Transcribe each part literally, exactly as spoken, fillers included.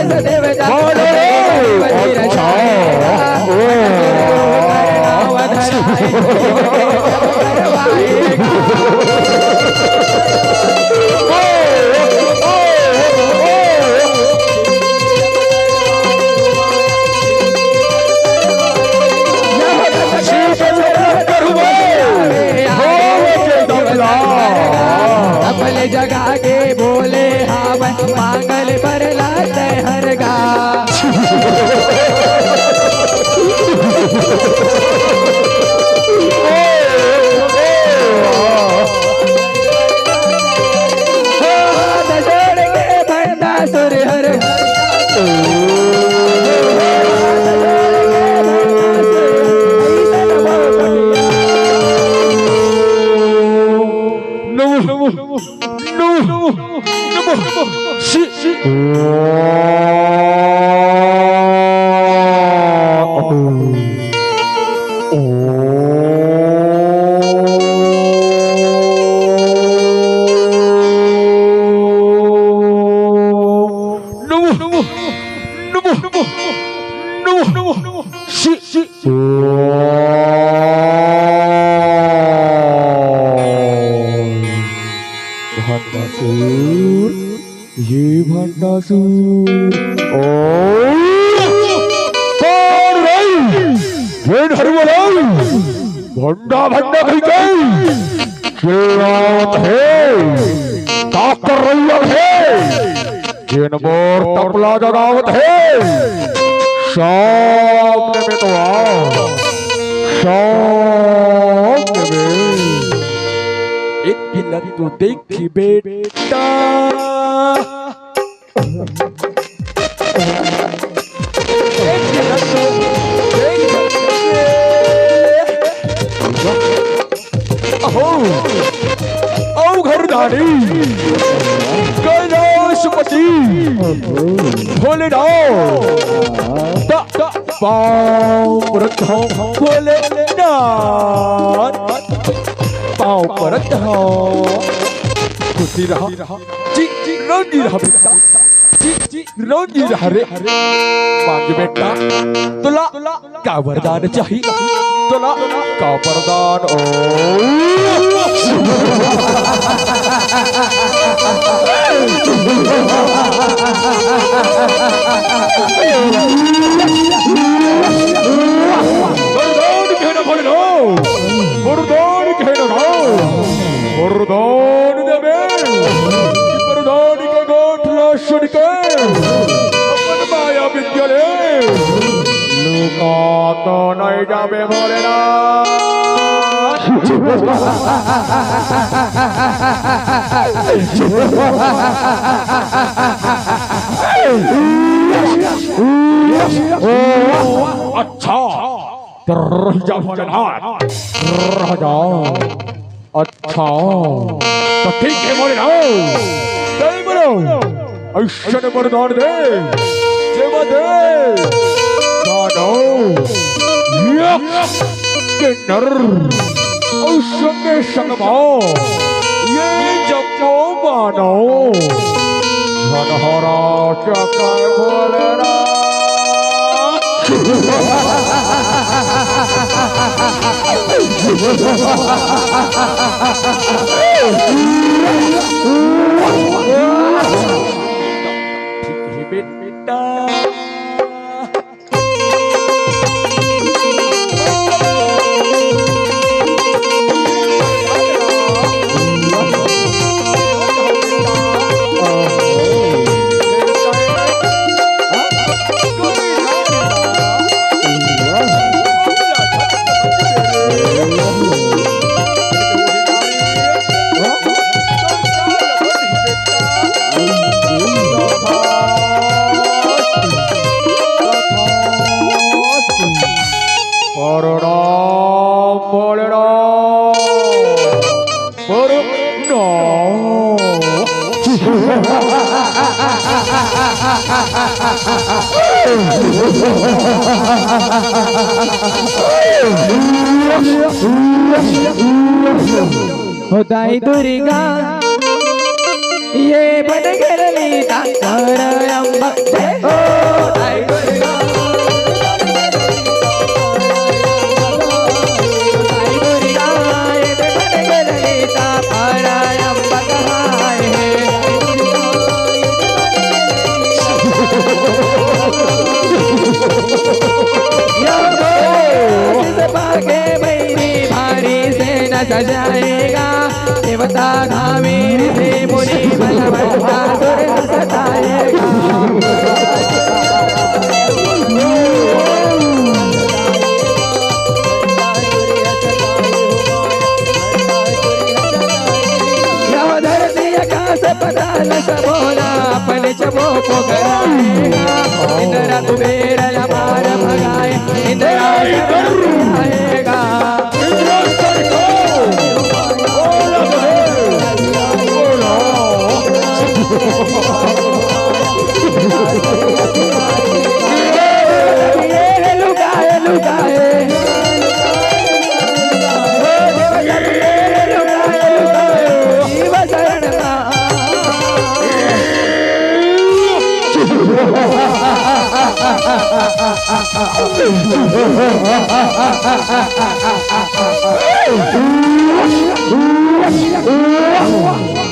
बोलो रे। अच्छा। ओ। तबले जगा के बोले, हावय मांगल बर लात हर गा। हाथ जोड़ के भंडासुर हर। नमो, नमो, नमो, नमो, शि-, शि-, ओम। नमो, नमो, नमो, नमो, नमो, नमो, शि-, शि-, भंडासुर, ये भंडासुर। ओम। कौन रही? ये धर्म रही? भंडा, भंडा कहि के चिल्लात हे। का कर रही अब हे? जेन मोर तबला जगावत हे, सामने में तो आ, सामने में। एक झलक तो देखी बेटा, एक झलक तो देखी। अहो, औघड़दानी, कैलाशपति, भोलेनाथ, त, त, पाँव परत हौं भोलेनाथ, पाँव परत हौं। खुशी रहा, जी, जी, राजी रहा बेटा। जी, जी, राजी रहा रे। मांग बेटा, तोला का वरदान चाही? तोला का वरदान? ओ। वरदान कहे ना भोलेनाथ, वरदान कहे ना राम, वरदान देबे। वरदान के गोठ ला सुन के अपन माया विद्या ले लुका तो नहीं जाबे भोलेनाथ। अच्छा, तो रह जा भोलेनाथ, रह जा। अच्छा, तो ठीक है भोलेनाथ, जय बोलो। अइसन वरदान दे, जेमा दे दानव, यक्ष, किन्नर, अउ संगे संग म ये जम्मो मानव। धनहरा चक्र भोलेनाथ। ठीक है बेटा। प्रणाम, प्रणाम, प्रणाम। हो दाई दुर्गा, ये बन गेली ताकर अम्बा। जय हो सजाएगा। देवता धामे ऋषि मुनि बलवंता सुर सताएगा। यह धरती आकाश पताल सबोला अपन चमो को कराएगा। इंद्र कुबेर लमार भगाए, इंद्र आएगा।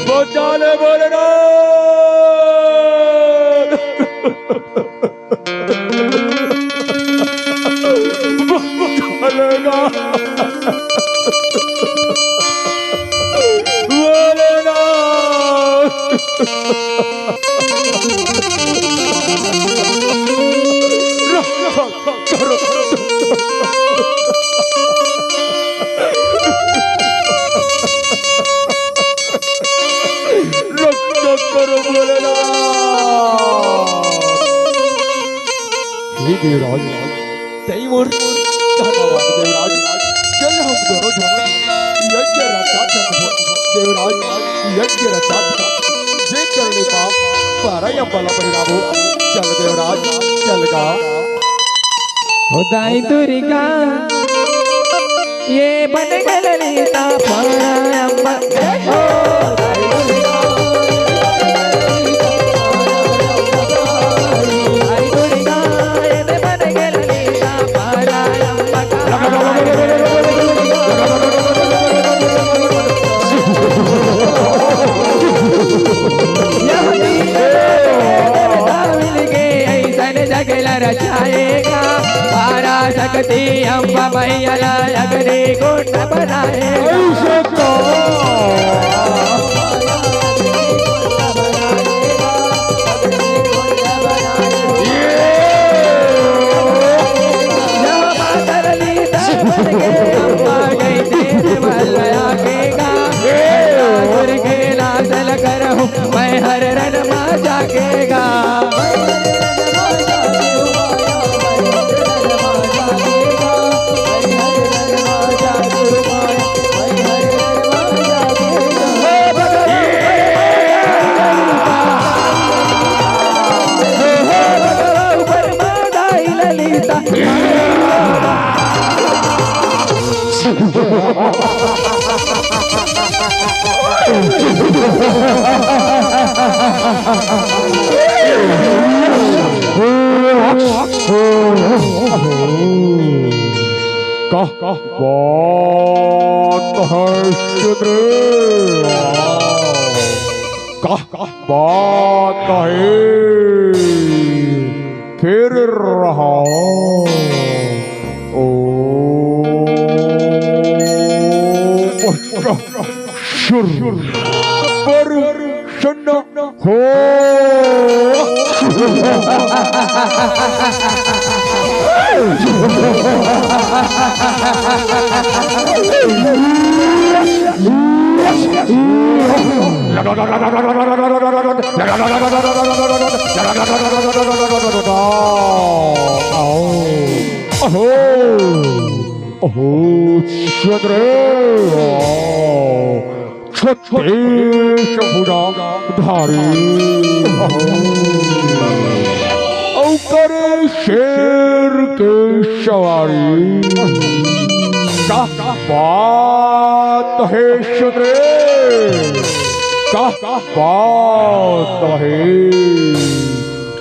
बचा ले भोलेनाथ। बचा लेना। भोलेनाथ। रक्षा करो। रक्षा करो भोलेनाथ। हे देवराज, तई मोर धन्यवाद देवराज। चल हम दोनों झन यज्ञ रचा चल देवराज, यज्ञ रचा जे कर ले पाप पारा या बला बहिरावो। चल देवराज, चल गा। ओ दाई दुर्गा, ये बन गल ललिता पारा अम्बा। ओ दाई दुर्गा, दाई दुर्गा, ये बन गल ललिता पारा अम्बा। यह देवता मिल के ऐसन जग ल रचाएगा। पारा शक्ति अम्बा मैया ला अग्नि कुंड बनाएगा। ऐसे तो। यह माता ललिता बन के अम्बा गई देव मल्ल आकेगा। दुर्गे लासल करहूँ मैं हर रण मा जाकेगा। का बात है सुंदर, का बात है। फिर रहा। ओ शुर पर सन्न हो। अहो, अहो, चंद्र, छत्तीस भुजा धारी। अउ करे शेर के सवारी। का बात है सुंदरे, का बात है।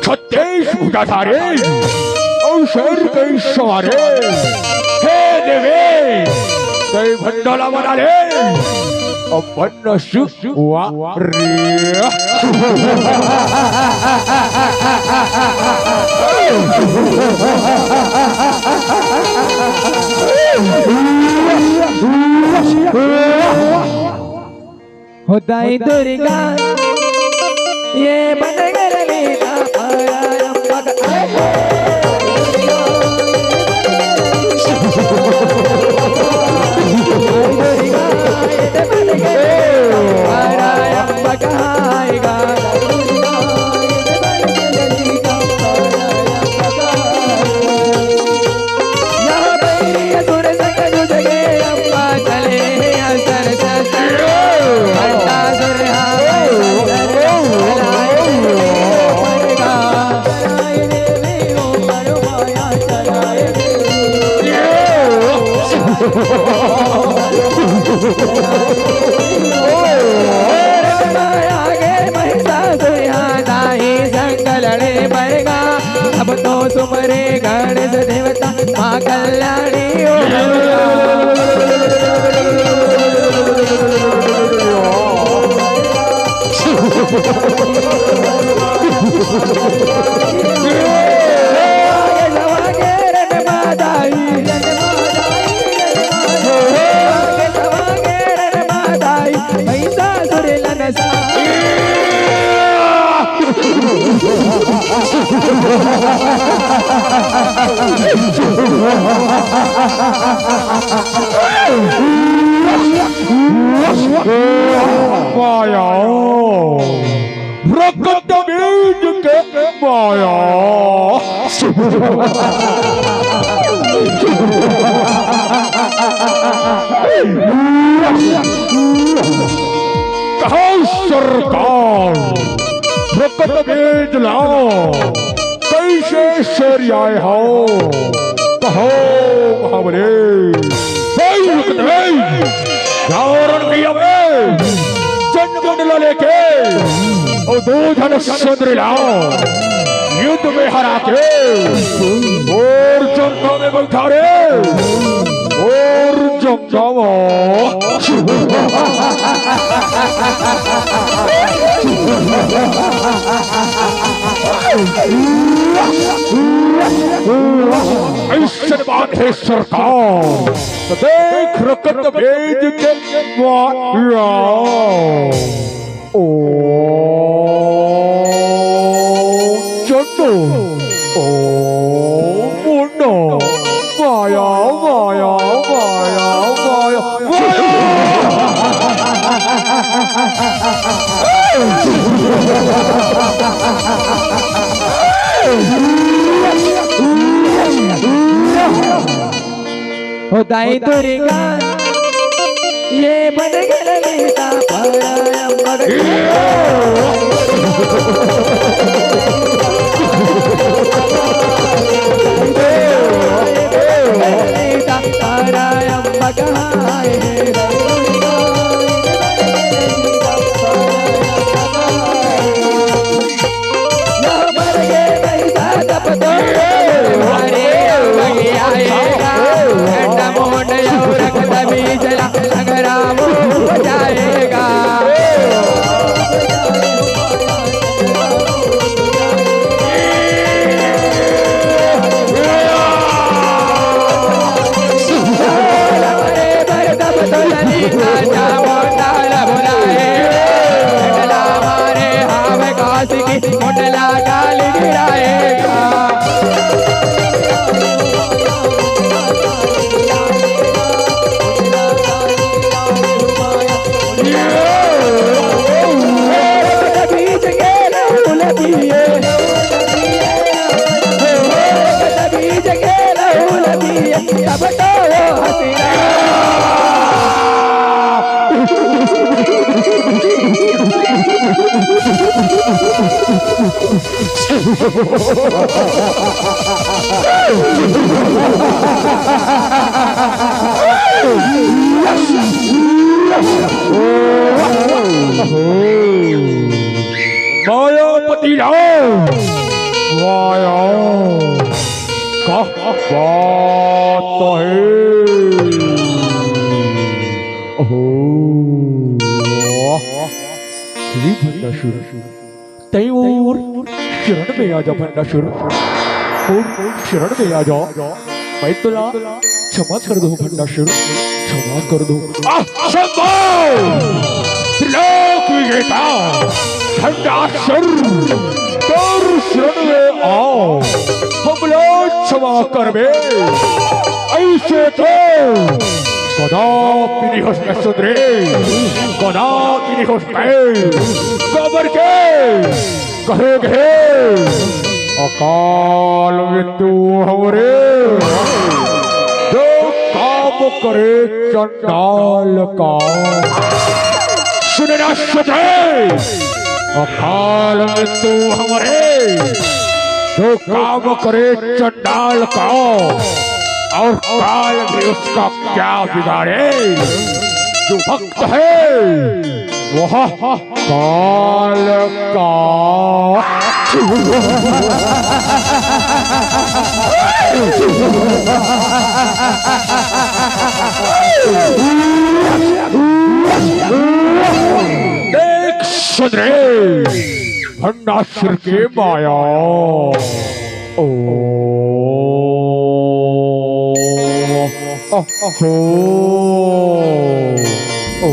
छत्तीस भुजा धारी अउ शेर के सवारी। हे देवी, तै भंडोला बना ले। अपन सुआ रे। ओ दाई दुर्गा, ये बन गरली ना पाया अम्बक। अब तो सुमरे गणेश देवता माँ कल्याणी हो। माया, रक्त बीज के माया। कहो सरकार, रक्त बीज लाओ, कइसे सरियाए हो? कहो महाबली। भाई रक्त बीज, जावरन की अबे चंद्रमंडला लेके और दो झन सुंदरी लाओ, युद्ध में हरा के और जंगा में बैठा रे, और जंगा में। ऐसन बात हे सरकार, त देख रक्त बीज के माया। ओ चंदू, ओ मुन्ना, माया, माया, माया, माया, माया। ओ दाई दुर्गा, ये बन गरली ना पाया अम्बक। मायापति राम, वाह यार, का बात है। ओहो, वाह। श्री भंडासुर, तैं मोर शरण में आ जा भंडासुर, मोर शरण में आ जा। मैं तोला क्षमा कर दूं भंडासुर, क्षमा कर दूं। आह, शंभो! त्रिलोक की गीता, भंडासुर, तोर शरण में आओ, हमला क्षमा करबे। ऐसे तो कदापि नहीं हो सकय सुंदरी, कदापि नहीं हो सकय। काबर के कहे गे, अकाल मृत्यु हमरे, जो काम करे चंडाल का। सुन ना सुधे, अकाल मृत्यु हमरे, जो काम करे चंडाल का, और काल भी उसका क्या बिगाड़े। जो भक्त है वह काल का। देख सुंदरी, भंडासुर के माया। ओ, अहो, ओ,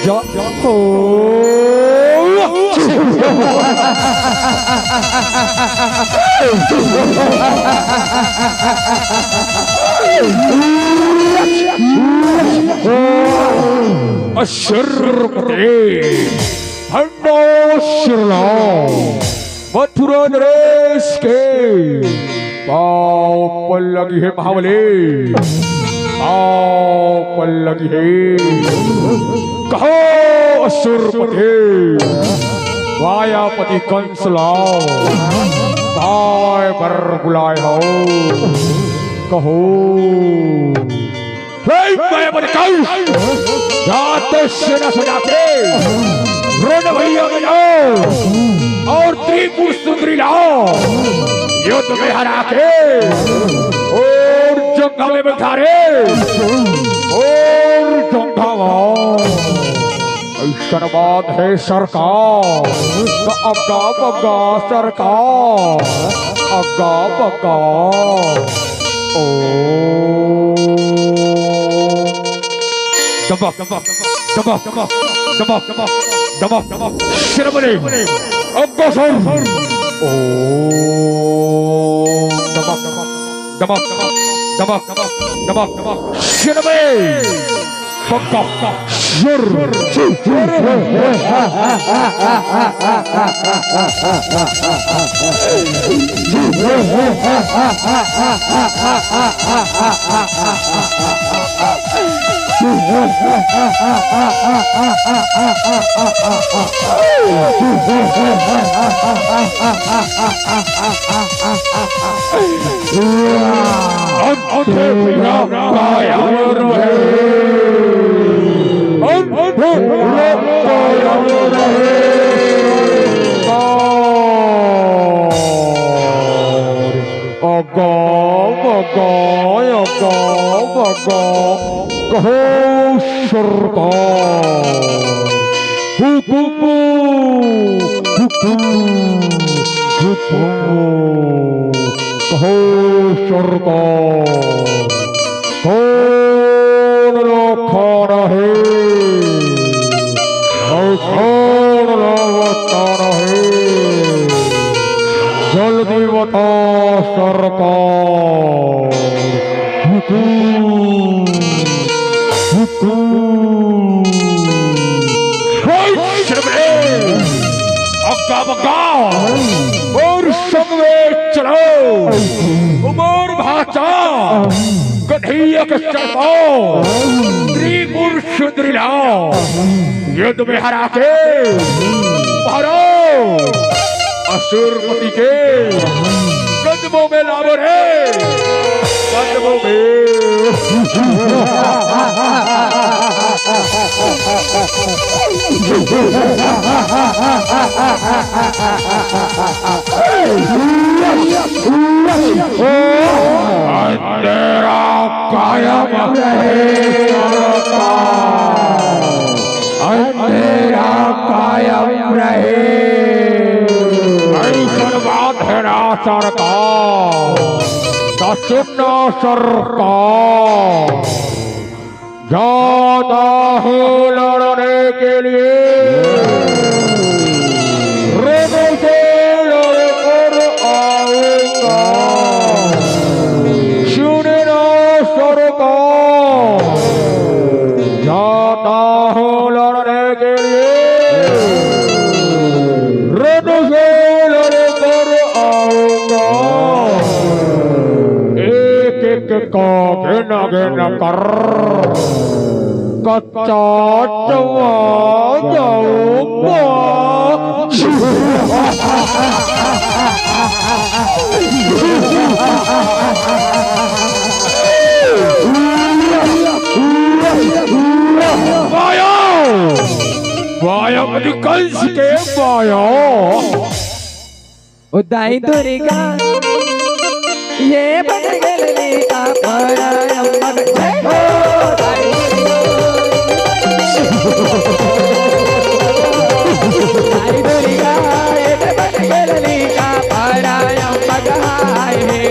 जा, हो। असुरपते, भंडासुर ला मथुरा नरेश के पाँव पर लगिहे महाबली, पाँव पर लगिहे। कहो असुरपते, मायापति कंस ला काय बर बुलाय हव? कहो। हे मायापति कंस, या तो सेना सजा के रण भैया में आओ और त्रिपुर सुंदरी लाओ, युद्ध में हरा के और जंघा में बैठा रे, और जंघा में। अइसन बात हे सरकार, त अग्गा बग्गा सरकार, अग्गा बग्गा। ओ। डबक, डबक, डबक, डबक, डबक, डबक, डबक। सिर बने। अग्गा सर। ओ। डबक, डबक, डबक, डबक, डबक। सिर बने। पक्का। सुर। अंत पूरा कायम रहे। अंत पूरा कायम रहे। अग्गा बग्गा, अग्गा बग्गा, कहो सरकार। हुकुम, हुकुम, हुकुम। कहो सरकार, कोन ला खाना हे अउ कोन ला बताना हे? जल्दी बता सरकार। हुकुम, हुकुम। हे श्रमणेश, अग्गा बग्गा, मोर संग में चलो। ओ मोर भाचा, कन्हैया के चरपाओ, त्रिपुर सुंदरी ला युद्ध में हरा के मारो असुरपति के कदमों में लावो रे, कदमों में। अंधेरा कायम रहे सरकार, अंधेरा कायम रहे। अइसन बात हे ना सरकार, त सुन ना सरकार। जाता हूँ लड़ने के लिए, रण से लड़कर आऊंगा। सुनना सरकार, जाता हूँ लड़ने के लिए, रण से लड़कर आऊंगा। एक एक का गिन गिन कर कच्चा चबा जाऊंगा। वाया, वाया मेरी कंस के वाया। ओ दाई दुर्गा, ये बन गलनी का पारा अम्मा के जय हो। दाई दुर्गा, ये बन गलनी का पारा अम्मा के हाय हे।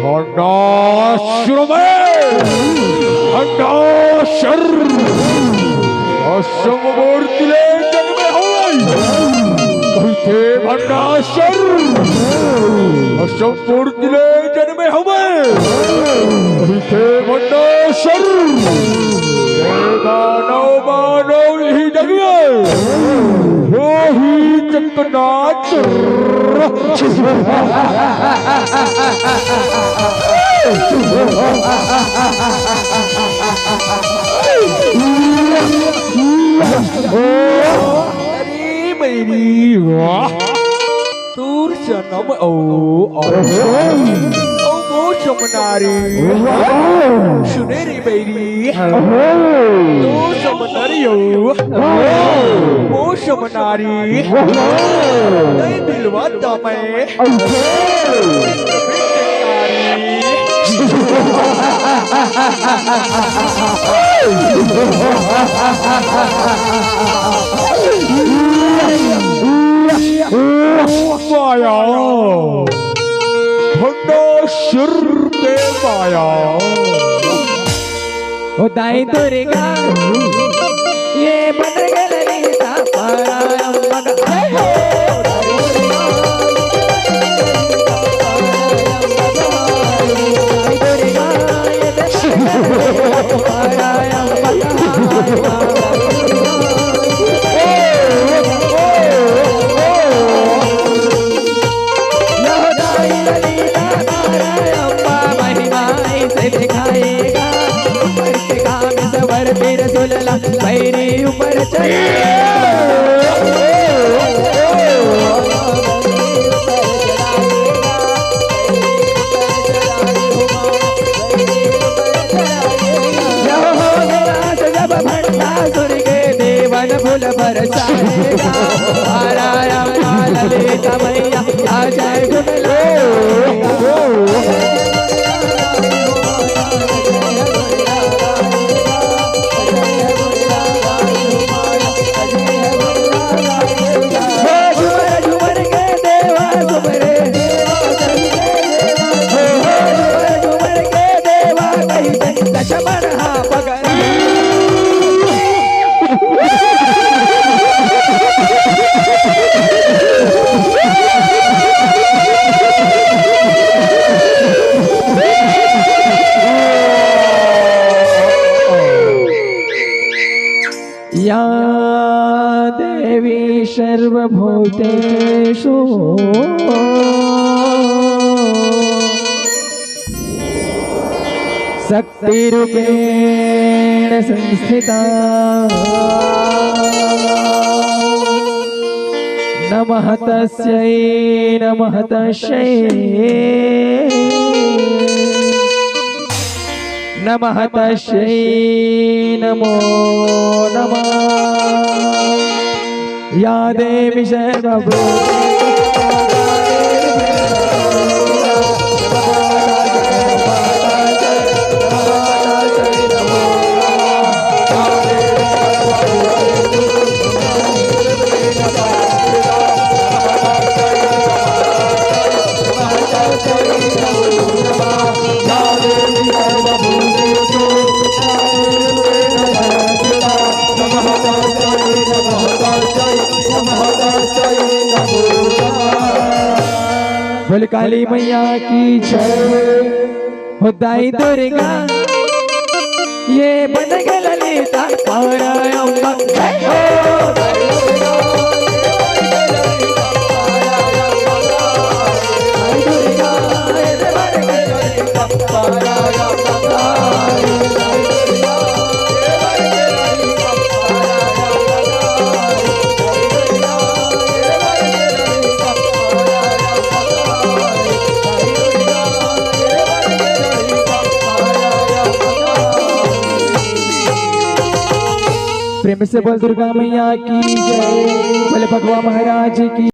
भंडासुर में, भंडासुर, असम मूर्ति ले जन्मे हवै। कहिथे भंडासुर, असम मूर्ति ले जन्मे हवै। कहिथे भंडासुर, हे मानव, मानव इही जग में, होही चकनाचूर। अरे मेरी वाह, तोर जनम अउ, अउ, अउ मोर समनारी। सुने रे बैरी, तोर समनारी अउ मोर समनारी। तै मिलवा ता मैं। वाया, भंडासुर के वाया। ओ दाई दुर्गा, ये बन गलनी का पारा अम्मा का। जय हो। बैरी ऊपर चढ़े। जब भंडासुर के देवन फूल बरसाएगा, आराया माल लेता मैया आ जाए। शक्ति रूपेण संस्थिता। नमः तस्यै, नमः तस्यै, नमः तस्यै, नमो नमः। या देवी सर्वभूतेषु बोल काली मैया की जय। हो दाई दुर्गा, ये बन के ललिता, तारा अम्बा, जय हो। प्रेम से बोल दुर्गा मैया की जय, बोले भगवा महाराज की।